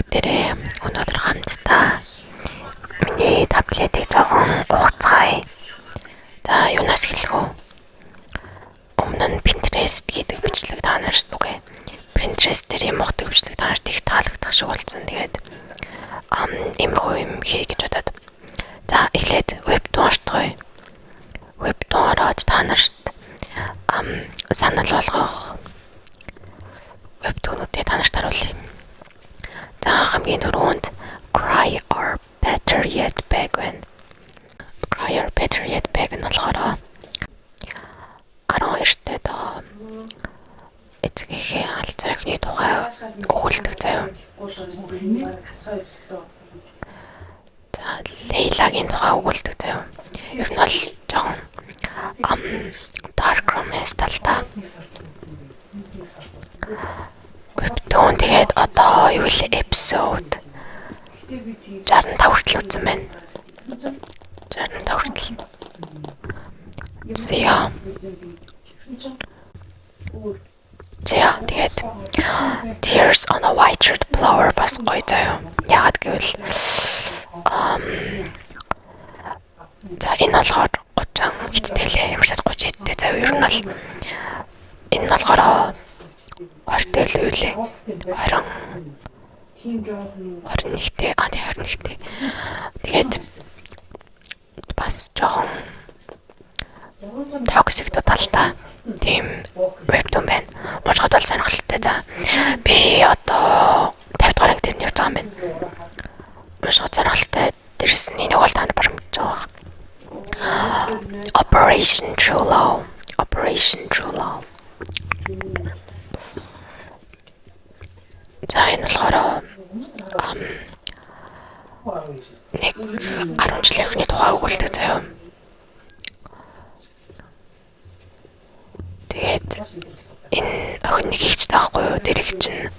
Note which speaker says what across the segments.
Speaker 1: Бүгдээрээ өнөөдөр хамтдаа миний таблетыг жоохон ухацгаая. За, юунаас эхлэх вэ? Өмнө нь Pinterest гэдэг бичлэг та нарт үгүй. Pinterest дээр юм ухдаг бичлэг та нарт их таалагдах шиг болсон. Тэгээд иймэрхүү юм хий гэж бодоод. За, эхлээд webtoon орцгоё. Webtoon ороод та нарт санал болгох webtoon-уудыг та нарт харуулъя. За, хамгийн түрүүнд Cry or Better Yet Beg байна. Cry or Better Yet Beg нь болохоор 12-т доо эцгийнхээ алдсан охины тухай өгүүлдэг заяа. За, Лейлагийн тухай өгүүлдэг заяа. Ер нь бол жоохон dark romance талтай. Webtoon тэгээд одоо юу л episode 65 хүртэл үзсэн байна. 65 хүртэл. За. За, тэгээд Tears on a White Flower бас гоё заяа. Яагаад гэвэл за, энэ болохоор 30 хиттэй лээ. Ямар ч 30 хиттэй заяа. Ер нь бол энэ нь болохоор 20-тэй л юу лээ. 20 21-тэй. А, тий, 21-тэй. Тэгээд бас жоохон toxic талтай тийм webtoon байна. Уншихад бол сонирхолтой. За, би одоо 50 дугаар анги дээр явж байгаа юм байна. Уншихад сонирхолтой. Дээрс нь энийг бол та нар баг мэдж байгаа. Operation True Love. Operation True Love. За, энэ болохоор нэг 10 жилийн охины тухай өгүүлдэг заяа. Тэгээд энэ охин нэг ихчтэй байхгүй юу? Тэр их чинь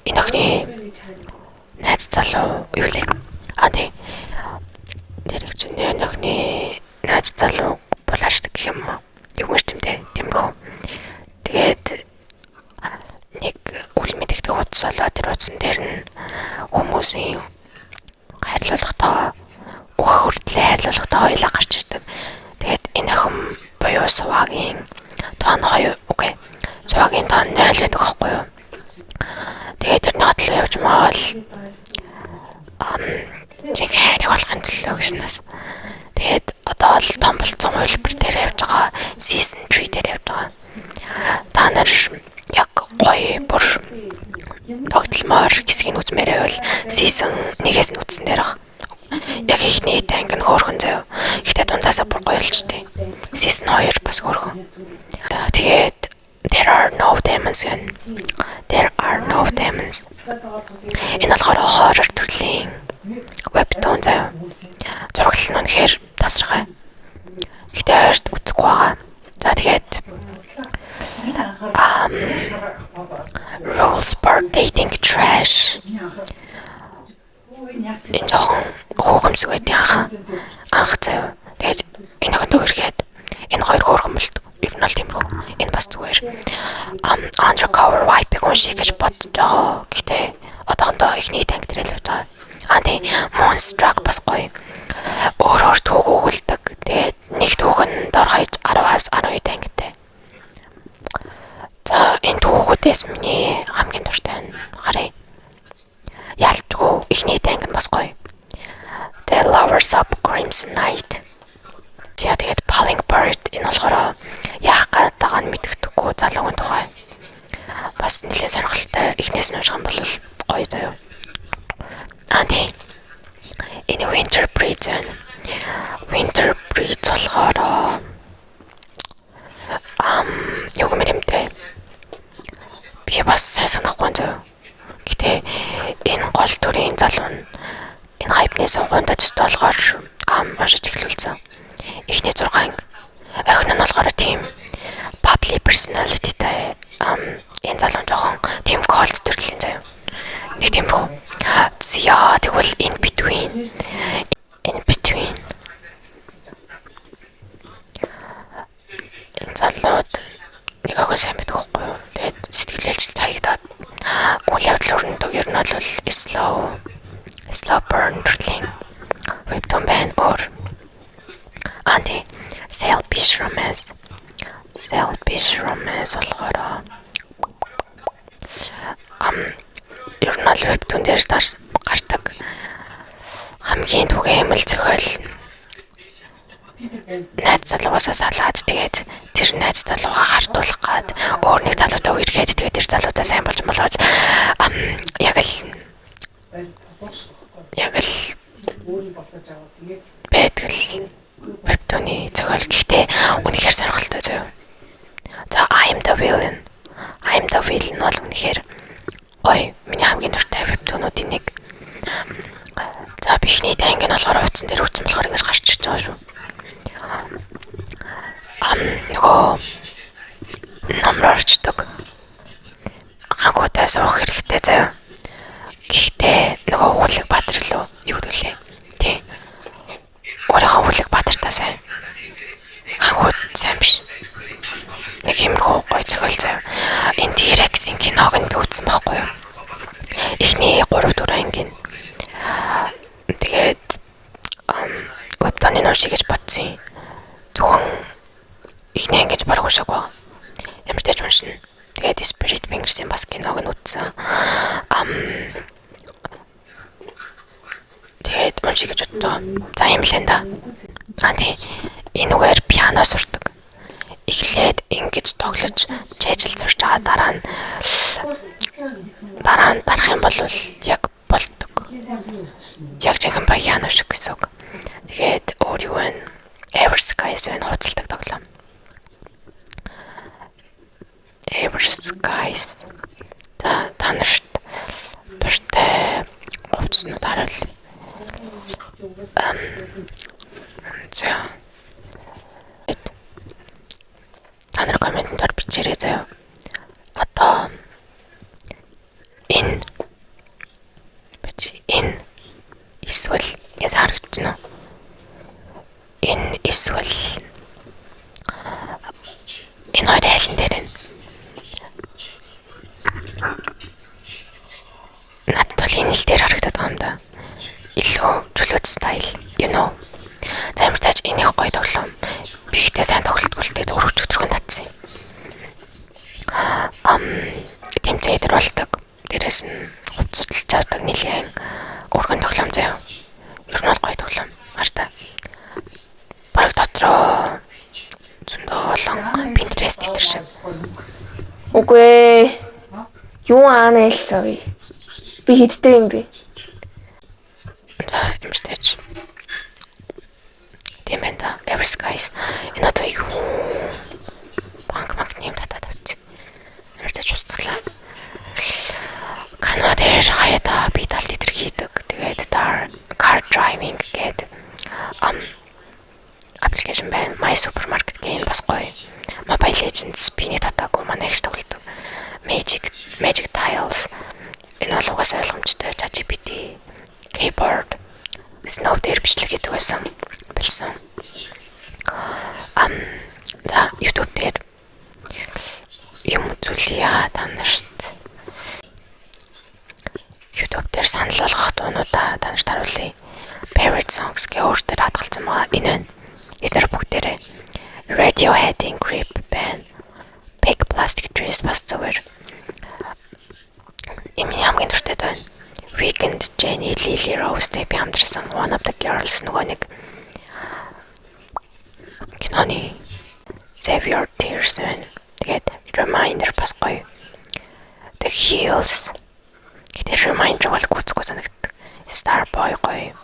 Speaker 1: энэ охины найз залуу юу лээ? А, тий. Тэр их чинь энэ охины найз залуу булаашдаг гэх юм уу? Юу гэх юм те? Тиймэрхүү. Тэгээд нэг үл мэдэгдэх утас болоо тэр утсан дээр нь хүмүүсийн хайрлуулгатай өөх хүртлээ хайрлуулгатай хоёулаа гарч ирдэг. Тэгээд энэ охин буюу Сувагийн тоон 2 үгүй. Сувагийн тоон 0 байдаг байхгүй юу? Тэгээд тэрний хотлоо явж маавал чиг хайрыг олохын төлөө гэснээс. Тэгээд одоо л том болцсон хувилбар дээр явж байгаа. Season 3 дээр явж байгаа. Та нар яг гоё бүр тогтолмоор хэсгийг үзмээр байвал season 1-ээс нь үзсэн дээр баг. Яг ихний танк нь хөөрхөн заяа. Гэхдээ дундаасаа бүр гоё болчтой. Season 2 бас хөөрхөн. Тэгээд There are no demons гэн. There are no demons. Энэ болохоор horror төрлийн webtoon заяа. Зураглал нь үнэхээр тасархай. Гэхдээ ойрт үзэхгүй байгаа. За, тэгээд Rules for Dating Trash. Энэ жоохон хөөхөмсөг байдیں۔ Анх. Анх заяа. Тэгээд энэ охин төвөргээд энэ хоёр хөөрхөн болдог. Ер нь бол тиймэрхүү. Энэ бас зүгээр. Undercover Wife-ыг уншия гэж бодож байгаа. Гэхдээ одоохондоо эхний танк дээр л явж байгаа. А, тий, Moonstruck бас гоё. Өөр өөр түүх өгүүлдэг. Тэгээд нэг түүх нь дор хаяж 10-аас 12 ангитай. За, энэ түүхүүдээс миний хамгийн дуртай нь харъя. Ялчгүй эхний танк нь бас гоё. The Lovers of Crimson Night. За, тэгээд Falling Bird, энэ болохоор яах гээд байгаа нь мэддэхгүй залуугийн тухай. Бас нэлээд сонирхолтой. Эхнээс нь унших юм бол гоё заяа. А, тий. Энэ Winter Breeze байна. Winter Breeze болохоор юу гэмээр юмтэй. Би бас сайн санахгүй заяа. Гэтэ энэ гол дүрийн залуу нь энэ хайпны сонгуунда төстэй болохоор уншиж эхлүүлсэн. Эхний 6 анги. Охин нь болохоор тийм bubbly personality-тай, энэ залуу нь жоохон тийм cold төрлийн заяа. Нэг тиймэрхүү. За, тэгвэл in between. In between. Энэ залууд нэг охин сайн байдаг байхгүй юу? Тэгээд сэтгэл хэлжилт хаягдаад Үйл явдал өрнөдөг. Ер нь бол slow burn төрлийн webtoon байна. Өөр. Аа тий. Selfish Romance. Selfish Romance болохоор ер нь бол webtoon дээр гардаг хамгийн түгээмэл зохиол найз залуугаасаа салаад, тэгээд тэр найз залуугаа хардуулах гад өөр нэг залуутай үерхэд, тэгээд тэр залуудаа сайн болж болоод яг л байдаг л webtoon ы зохиол. Гэхдээ үнэхээр сонирхолтой заяа. За, I'm the Villain. I'm the Villain бол үнэхээр гоё. Миний хамгийн дуртай webtoon уудын нэг. За, би эхний анги нь болохоор утсан дээр утсан болохоор ингэж гарч ирж байгаа шүү. Нөгөө ном руу орчдөг. Ханхуудаа суух хэрэгтэй заяа. Гэхдээ нөгөө хүлэг баатар лөө юу гэдэг лээ. Тий. Өөрийнхөө хүлэг баатартаа сайн. Ханхууд сайн биш. Нэг иймэрхүү гоё зохиол заяа. Энэ T-Rex-ийн киног нь би үзсэн байхгүй юу? Эхний 3 4 анги нь. Тэгээд webtoon ыг уншия гэж бодсон. Зөвхөн эхний ангиж бараг уншаагүй. Ямар ч тач уншина. Тэгээд Spirit Fingers-ийн бас киног нь үзсэн. Тэгээд уншия гэж боддоо. За, юм лэн да. А тий. Энүүгээр пиано сурдаг. Эхлээд ингэж тоглож чэйжил сурч байгаа, дараа нь дарах юм бол яг болдог. Яг жинхэнэ пиано шиг гэсэн үг. Тэгээд өөр юу вэ? Ever Skies байна, хуудалдаг тоглоом. Ever Skies. За, та нарт дуртай хувцснууд харуул. За. Та нар comment энд бичээрэй заяа. Одоо энэ бич, энэ эсвэл яа харагдаж байна уу? Энэ эсвэл энэ хоёр айлан дээр байна. Надад бол энэ л дээр харагдаад байгаа юм да. Илүү чөлөөт style, you know. За, ямар тач энэ их гоё тоглоом. Би ихтэй сайн тоглолтгүй л дээ, зүгээр өчигдөрхөн татсан юм. Тэмцээн дээр болдог. Дээрээс нь хувц судалж авдаг нэлийн өргөн тоглоом заяа. Ер нь бол гоё тоглоом. Хартай. Бараг дотроо зөндөө олон Pinterest дээр шиг.
Speaker 2: Үгүй ээ. Юу аана хэлсэн вэ? Би хэдтэй юм бэ?
Speaker 1: За, юмштэйч. Тийм байна да. Every Skies. Энэ одоо юу? Банк банк нэм татаад авчих. Ямар ч устгалаа. Canva дээр хаяада би талт идэр хийдэг. Тэгээд car driving гэдэг application байна. My Supermarket гэх бас гоё. Mobile Legends биний татаагүй, манай их тоглодог. Magic Magic Tiles, энэ бол угаасаа ойлгомжтой. ChatGPT, keyboard, Snow дээр бичлэг хийдэг байсан. Болсон. За, YouTube дээр юм үзүүлье та нарт. YouTube дээр санал болгох дуунуудаа та нарт харуулъя. Favorite songs гэх өөр дээр хадгалсан байгаа. Энэ байна. Эдгээр бүгдээрээ Radiohead-ийн Creep байна. Big Plastic Trees бас зүгээр. Миний хамгийн дуртай байна. Weekend, Jennie, Lily Rose тэ би хамтарсан. One of the Girls, нөгөө нэг киноны Save Your Tears байна. Тэгээд Reminder бас гоё. The Hills. Гэтэ Reminder бол гүцэхгүй санагддаг. Starboy гоё.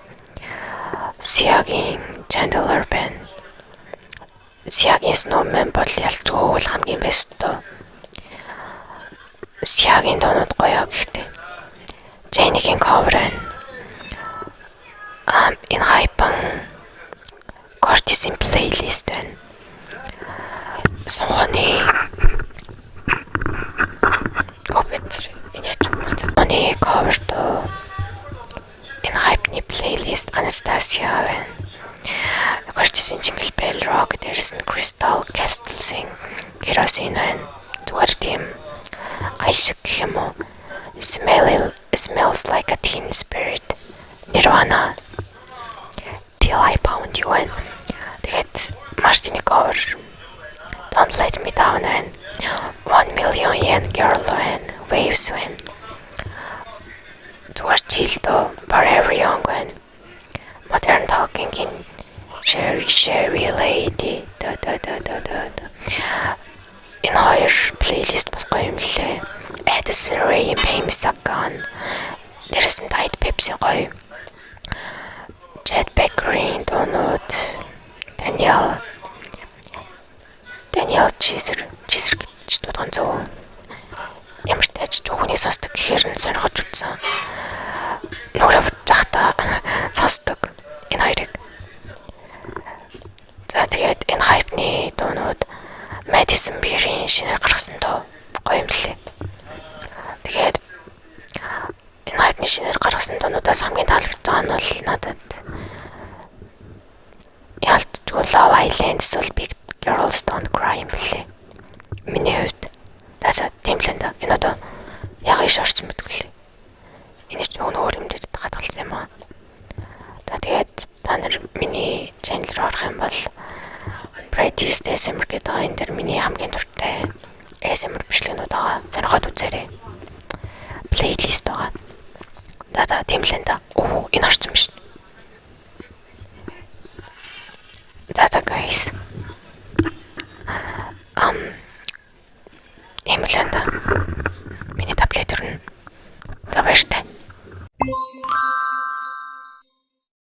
Speaker 1: Sia-гийн Chandelier байна. Sia-гийн Snowman бол ялцгүй л хамгийн best доо. Sia-гийн дуунууд гоё гэхдээ. Jennie-гийн cover байна. Энэ Hypen Cortis-ийн playlist байна. Сонгоны Обэцэр энэ яч юм бэ? Сонгоны cover дуу. Энэ Hype-ны playlist, Anastasia байна. Cortis-ийн Jingle Bell Rock, дээрээс нь Crystal Castles-ийн Kerosene байна. Зүгээр тийм ай шиг гэх юм уу? Teen Spirit, Nirvana, Till I Found You байна. Тэгээд Martini cover Don't Let Me Down байна. 1 Million Yen Girl байна. Waves байна. Зүгээр chill дөө Forever Young байна. Modern Talking-ийн Cheri Cheri Lady да да да да да. Энэ хоёр playlist бас гоё юм лээ. Addison Rae Pay Me Gone. Дээрээс нь Diet Pepsi гоё. Chet Baker-ийн дуунууд Daniel Daniel Caesar Caesar гэж дуудсан зөв. Ямар ч тааж хүний сонсдог гэхээр нь сонирхож үзсэн. Нүрээ будахта сонсдог энэ хоёрыг. За тэгээд энэ Hype-ны дуунууд Madison Beer-ийн шинээр гаргасан дуу гоё юм лээ. Тэгээд энэ Hype-ны шинээр гаргасан дуунуудаас хамгийн таалагдж байгаа нь бол надад ялтчгүй Love Island эсвэл Big Girls Don't Cry юм бэлээ. Миний хувьд таасаа тийм л энэ. Энэ одоо яг иш орсон мэдгүй лээ. Энэ ч уг өөр юм дээр хадгалсан юм аа. За тэгээд та нар миний channel руу орох юм бол Brightest ASMR гэдэг байгаа. Энэ дээр миний хамгийн дуртай ASMR бичлэгнүүд байгаа. Сонирхоод үзээрэй. Playlist байгаа. За за тийм л энэ да. Оо энэ орсон биш. За за guys. Ам ийм л энэ да. Миний таблет өрнө. За баяртай.